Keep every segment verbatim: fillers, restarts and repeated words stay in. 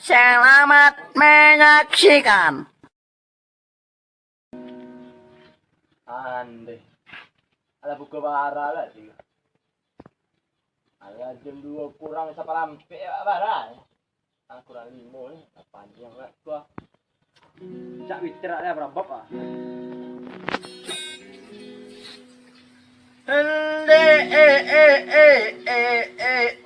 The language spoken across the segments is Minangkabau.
Selamat menyaksikan. Andeh. Alah pukul bara lah tu. Alah jam duo kurang saparampek bara. Ah, kurang limo ni. Lah panjang lah tu ah. Cak witer lah, barabab ah. Ende, eh, eh, eh, eh, eh,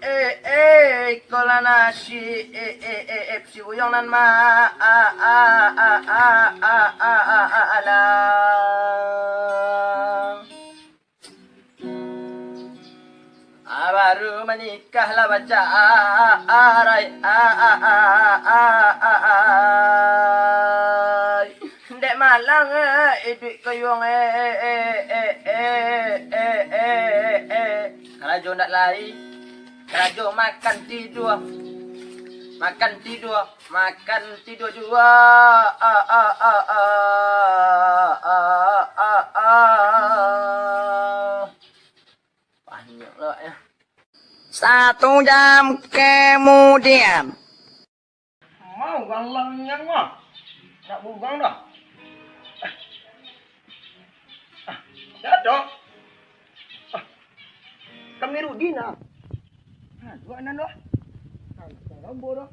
eh, eh, iko lah nasi, eh, eh, eh, eh, si uyang nan ma, a, a, a, a, a, a, a, a, alang. Ah, baru manikah lah bacarai. Ah, ah, ah, ah, ah, ah, ah. Dek malang, eh, iduik koyuang, eh, eh, eh, eh, eh, eh, eh, eh. Karajo ndak lai. Karajo makan tidua. Makan tidua. Makan tidua jua. Ah, ah, ah, ah, ah, ah, ah, ah. Banyak lah ya. Satu jam kemudian. Mau galang yang mah. Nak bugang dah. Ah, dah dok. Ah, Kamirudin ah. Ha, dua nan dah. Ha, dah lambo dah.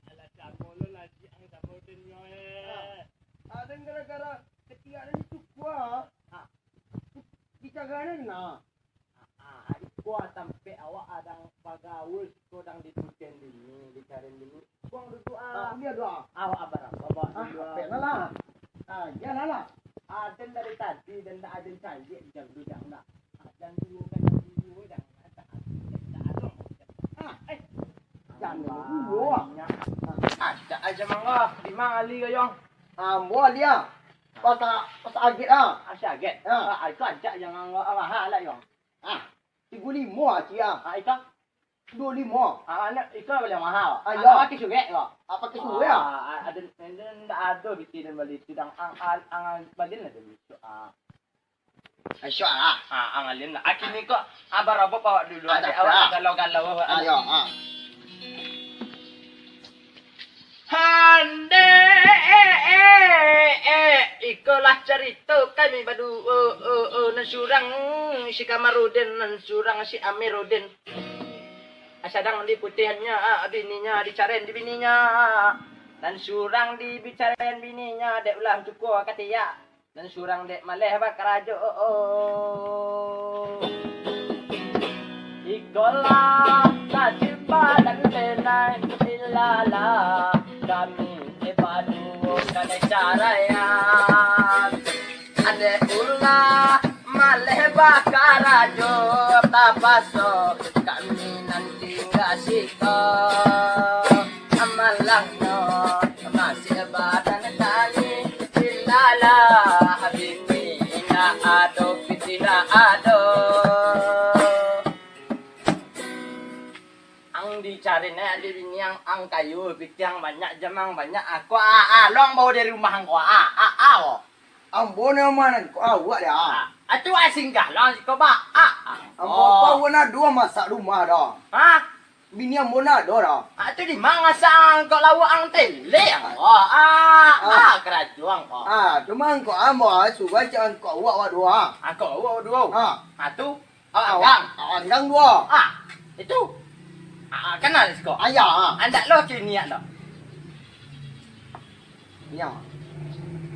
Alah, samo lo lah, si ang samo den nyo, eh. Ah, ah, den gara-gara ketiak den tu kua. Ah. Bicara den nah. Ah, ah, iko tampek awak adang bagaul, siko dang diputian dini, dicarian dini. Buang duduak, ah. Ah, kuliah doa. Awak abar apa, bawa duduak? Ah, apek lah lah. Ah, iyalah lah. Ah, den dari tadi, den dak ado caliak di jam tu, jam nak. Ah, jam duo kan, jam duo, jam nak. Ah, eh. Jam duo, ah. Acak aja mangga, di ma ali, Gayong? Ambo ali, ah. Pasar, pasar Aget, ah. Pasar Aget? Ya. Ah, iko acak aja mangga, ah, mahal lah, Yong. Ah, tigo limo, ah, cia. Ah, iko? Duo limo. Ah, anak iko paling mahal. Ah, iyo. Ah, pakai surek ko? Ah, pakai surek, ah. Ah, ada, ada, ndak ado pitih den bali tu, dang, ang, ang, ang, balin lah den bisuak, ah. Insya Allah. Ah, ang alin lah. Ah, kini ko, ah, barabok awak dulu. Ada, dek awak lah. Galau-galau awak. Ayo, ah. Hande, eh, eh, eh, ikolah carito kami baduo, oh, oh, oh, nan surang si Kamarudin, nan surang si Amiruddin. Sadang di putihannya, ah, bininya, dicaren di bininya. Nan surang di bicaren bininya, dek ulah cuko katiak. Nan surang dek maleh bakarajo, oh, oh. Ikolah nasib badan denai, ilalah kami dek baduo kanai caraian. Andeh ulah maleh bakarajo, tapaso kami nan tingga siko. Amalangnyo masih badan kami, ilalah bini indak ado, pitih indak ado. Ang dicari nyo ado bini ang, ang kayo, pitih ang banyak, jam ang banyak, ako a, a, along bao dari rumah ang ko, a, a, a, ko. Ambo namo nan ko awak dia. Ah, atu asing galang siko ba. Ah, ah. Ambo Oh. Pawon ado masak rumah dah. Hah? Bini ambo nak ado dah. Ah, tu di ma ngasak angkok lauak ang tele ang? Oh, ah, Ah. Ah, karajo ang ko. Ah, cuma angkok ambo ah, suruh cak angkok awak awak dua. Angkok awak dua. Ah. Ah, tu. Awak Awak, gang. Awak gang dua. Ah, itu. Ah, kenal siko. Ayah, ah. Andak lo kini ado. Iya.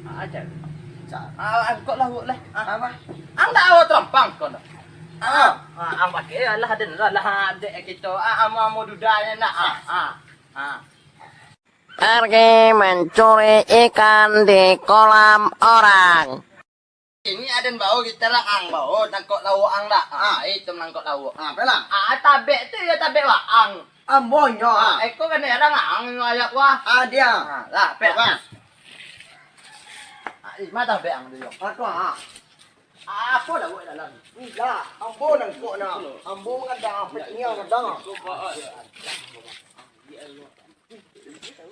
Ah, aja. Sa- Ah, angkok lauak lah. Ah. Apa? Ang dak awak terampang ko dah. Ah. Ah, ang pakai lah, den lah, lah, dek kito. Ah, amo-amo duda nyo nak. Ah, ah. Ah. Pergi mencuri ikan di kolam orang. Ini aden bao kita lah, ang bao nangkok lauak ang dak? Ah, itu nangkok lauak. Ah, apalah? Ah, tabek tu ya tabek waang. Ambonyo, ah. Ah, eko kan orang ang ayak wah. Ah, dia. Ah, lah, pek. Apa? Ah, ima tabek ang tu, yo. Aku, ah. Apa lauak dalam? Lah, ambo nangkok nah. Ambo kadang apa ini kadang. Ah. Iko, Pak. Ah. Iya, iya. Iko, Pak.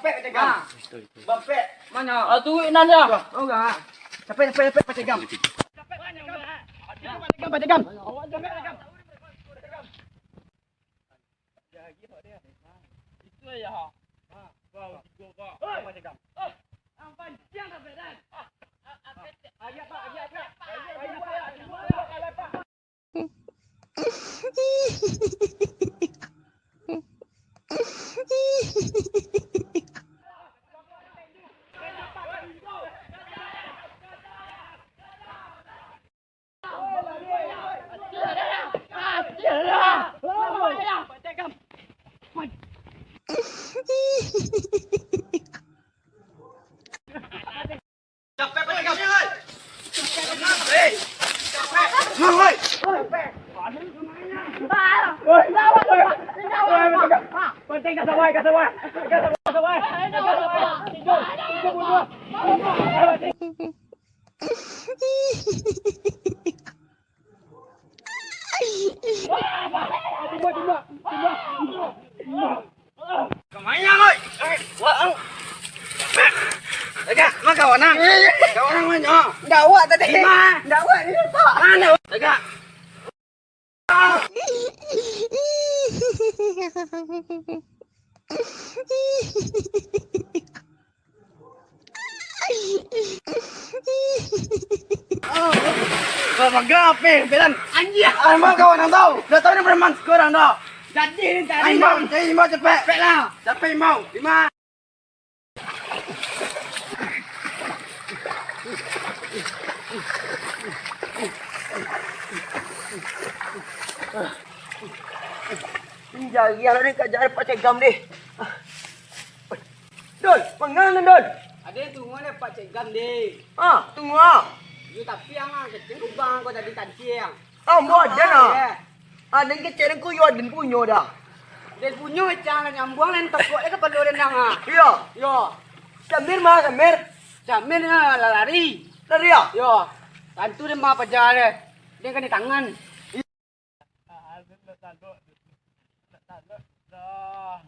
Bampek, Pak Cegam. Ah. Bampek. Mano? Ah, tu nan dia. Oh, enggak. Capek, capek, capek, Pak Cegam. Capek, Pak Cegam, Pak Cegam. Pak Cegam. Itu ya. Pak Cegam. Kamayan, oi. Wah, au. Agak, mah kawan ang. Kawan ang mah nyo. Ndak awak tadi. Ima. Ndak awak ni, Pak. Mana? Agak. Kau magang apa, Belan? Anjir. Ah, mau kawan ang tahu. Dah tahu ni preman sekarang dah. Jadi ni tadi. Imbau, cari imbau cepat. Cepat lah. Cepat imbau. Lima. Jari anak ni kajar Pak Cegam deh. Dul, mangana, Dul? Ado tunggu ni Pak Cegam deh. Ah, tunggu ah. Yo, tapi ang ah, kecil kubang kau tadi tadi ang. Ah, ambo ado nah. Ado kecil ku yo, ado punyo dah. Ado punyo cang lah nyambuang lain tokok lah kapalo rendang ah. Iyo. Yo. Samir mah, Samir. Samir lah lari. Lari ah? Yo. Tantu den ma paja deh. Den kanai tangan. Ah, nak talok. Nak talok. Dah.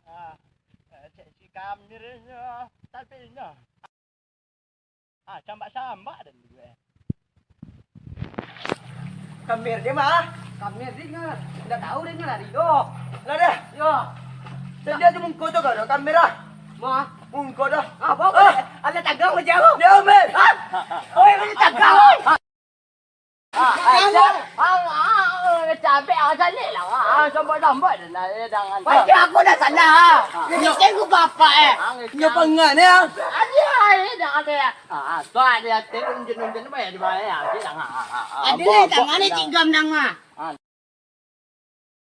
Ah, eh, cek si Kamir nyo. Tapi nyo. Ah, sambak-sambak den dulu, eh. Kamir dia mah. Kamir dia nyo. Ndak tahu dia nyo lari doh. Lah dah. Yo. Sajo jo mungko tu kau dah, Kamir ah. Mah. Mungko dah. Ah, bawa. Ah. Alah tagang macam tu. Dia, Kamir. Ah. Oi, mana tagang, oi? Ah, ah, ah, ah, ah, cabe, ah, caliak lah, ah, sambak-sambak dah lah, eh, jangan. Pasti aku dah salah, ah. Ngetik ku bapak, eh. Ah, ngetik. Nyo pengan, ya. Aja, eh, jangan, eh. Ah, ah, tu ada, eh, unjun-unjun, bayar, dibayar, ah, dia jangan, ah, ah, ah. Ada lah, tangan ni cigam nang, ah. Ah.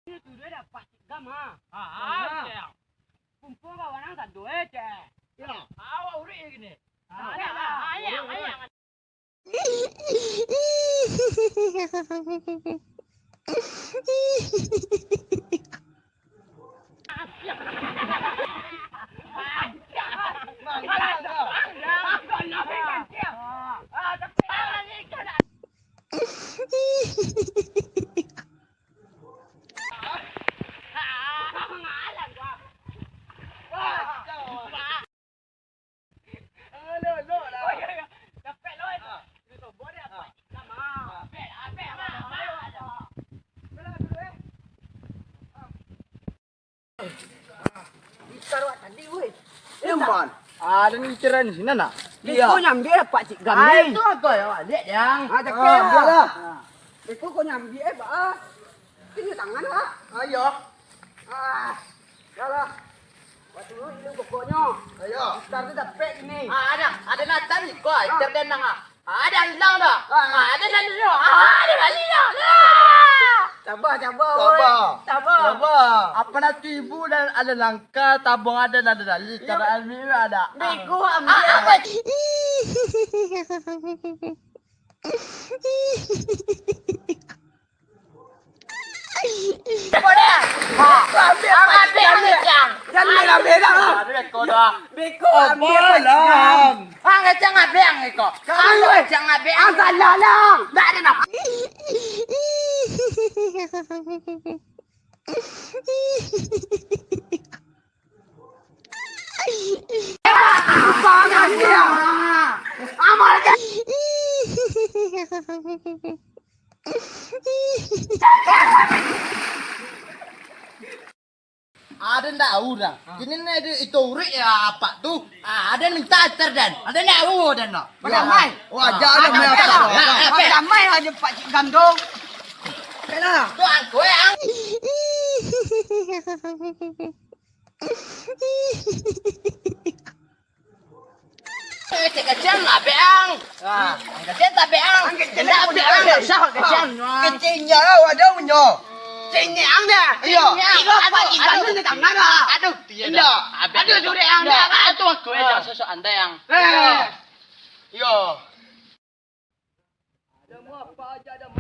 Ini tu dia dapat cigam, ah. Ah, ah, cek. Kumpul kawan nang satu, eh, cek. Ya. Awak urik je gini. Ah, ya, ya, ya, ya. Gitar awak tadi, woi. Eman. Ah, ada ni gitar di sini, nak? Beko nyambiak Pak Cik Gam ni. Ah, itu aku, ya, Dek, yang. Ah, cakap lah. Beko kau nyambiak, eh, Pak, ah. Ini tangan, Pak. Ayo. Ah, ya lah. Waktu dulu ini pokoknya. Ayo. Gitar tu dapek ini. Ah, ada. Ada natan ni, kau, gitar dan nang, ah. Ah, dah hilang dah. Ah, dah, dah, dah. Ah, dah, dah hilang dah. Sabar, sabar, oi. Sabar. Sabar. Sabar. Apa nanti ibu dan ada langkah, tabung ada, ada dali. Ya. Cara ambil ada. Bego, ambil. Ah, apa? Bodoh. Ha. Ambil, ambil, ambil, ambil. Jangan ambil dah. Ambil kau dah. Beko, ambil. Apo lah? Ang kacang abang iko. Kamu, ang kacang abang. Ang salah lah. Ndak ada nak. Ada ndak tahu dah. Kini ni ada itu urik ya apa tu? Ah, ada minta acer dan. Ada ndak tahu dan nak. Padamai. Wah, jangan main apa. Padamai aja Pak Cik Gandong. Kena. Tu aku yang. Eh, kecil lah, Bang. Ah, kecil tak, Bang? Kecil tak, Bang? Kecil lah, waduh, punyo. Cengek ang dah. Iyo. Iyo, Pak Cik Gandong di tangan lah. Aduh, iyo. Aduh, sudah ang dah. Aduh, aku aja sosok anda yang. Eh. Iyo.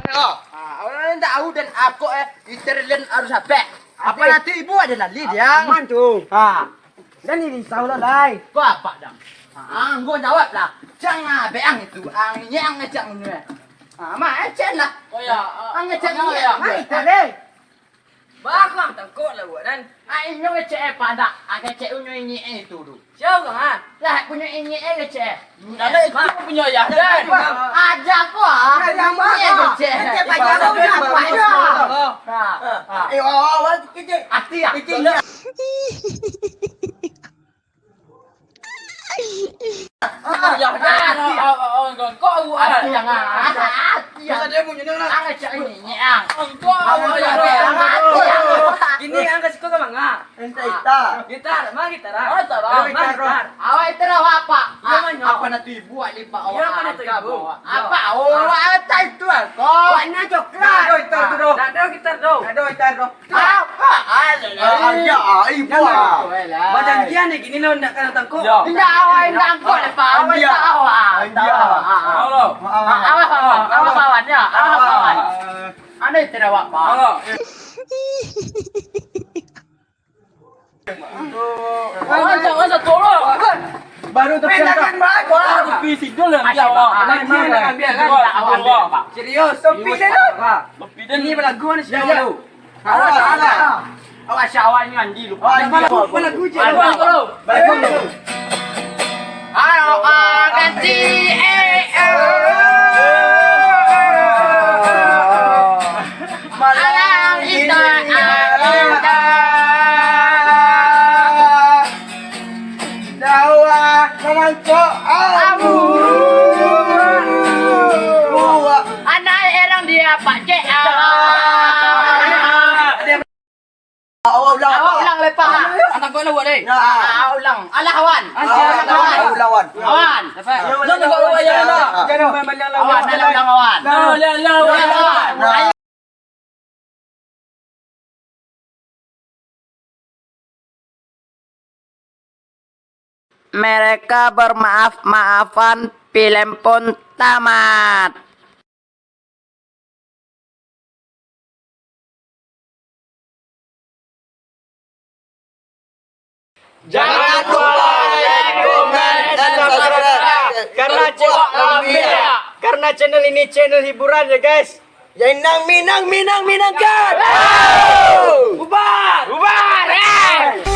Ah, orang lain tahu dan aku, eh, kita lain harus apa? Apa nanti ibu ada lali dia? Aman tu. Ha. Dan ini risau lah, lai. Kau apa dah? Ah, anggo jawab lah. Cang ah, beang itu. Ang yang ngecek ni. Ah, mak, eh, cen lah. Oh ya, ah, ang ngecek ni ya. Mai tadi. Bakang tangkok lah buat nan. Ah, inyo ngecek eh padak. Ah, ngecek unyo inyek eh tu tu. Siapa kang ah? Lah, punyo inyek eh ngecek eh. Kalau itu punyo ya. Aja ko ah. Inyek eh ngecek. Ngecek paja ko nak apa aja. Ha. Eh, awak kecek. Ati ah. Kecek. Ya, ya, ya, kok awak ati yang ati yang. Masa dia punya ni lah. Ang cak ini, ang. Kok awak ya, ati yang. Kini ang kasih kau ke manga? Entah ita. Gitar, ma gitar ah? Oh, gitar. Ma gitar. Awak itu lah apa? Apa nanti ibu awak lipat awak? Apa? Oh, awak tak itu ah. Kau. Warna coklat. Dah ada gitar tu doh. Dah ada gitar tu doh. Dah ada gitar tu doh. Apa? Alah, alah. Ah, ya, ah, ibu, ah. Bajanjian ni gini lo, ndak kena tangkok. Ya. Ndak, awak ndak tangkok, Pak. Awak tak awak. Halo. Awak, awak, awak, awak, ya. Awak, awak. Aneh tidak, Pak. Halo. Awak jangan tolong. Baru tu. Tapi siapa? Jangan bagus. Tapi situ lah, biar awak. Main, main, main. Biar lah, awak ambil, Pak. Serius. Tapi dia tu. Tapi dia ni balagu ni. Ya, ya. Awak, awak. Awak siapa ni, Andi? Lupa. Oh, Andi. Balagu je. Balagu, balagu. Balagu. Halo, Andi, eh, eh. Malam indah, indah. Dawa manancok abu. Anak erang dia Pak Cik. Awak ulang. Awak ulang lepak. Anak kau lawan deh. Nah. Ah, ulang. Alah, awan. Ah, alah, awan. Ulang, wan. Awan. Jangan kau lawan ya, nak. Jangan main-main lawan. Awan, alah, ulang, awan. Nah, nah, nah. Ulang, awan. Nah. Mereka bermaaf-maafan, film pun tamat. Jangan lupa like, comment, and subscribe. Karena channel, karena channel ini channel hiburan ya, guys. Yang nang minang, minang, minangkan. Bubar! Bubar! Eh!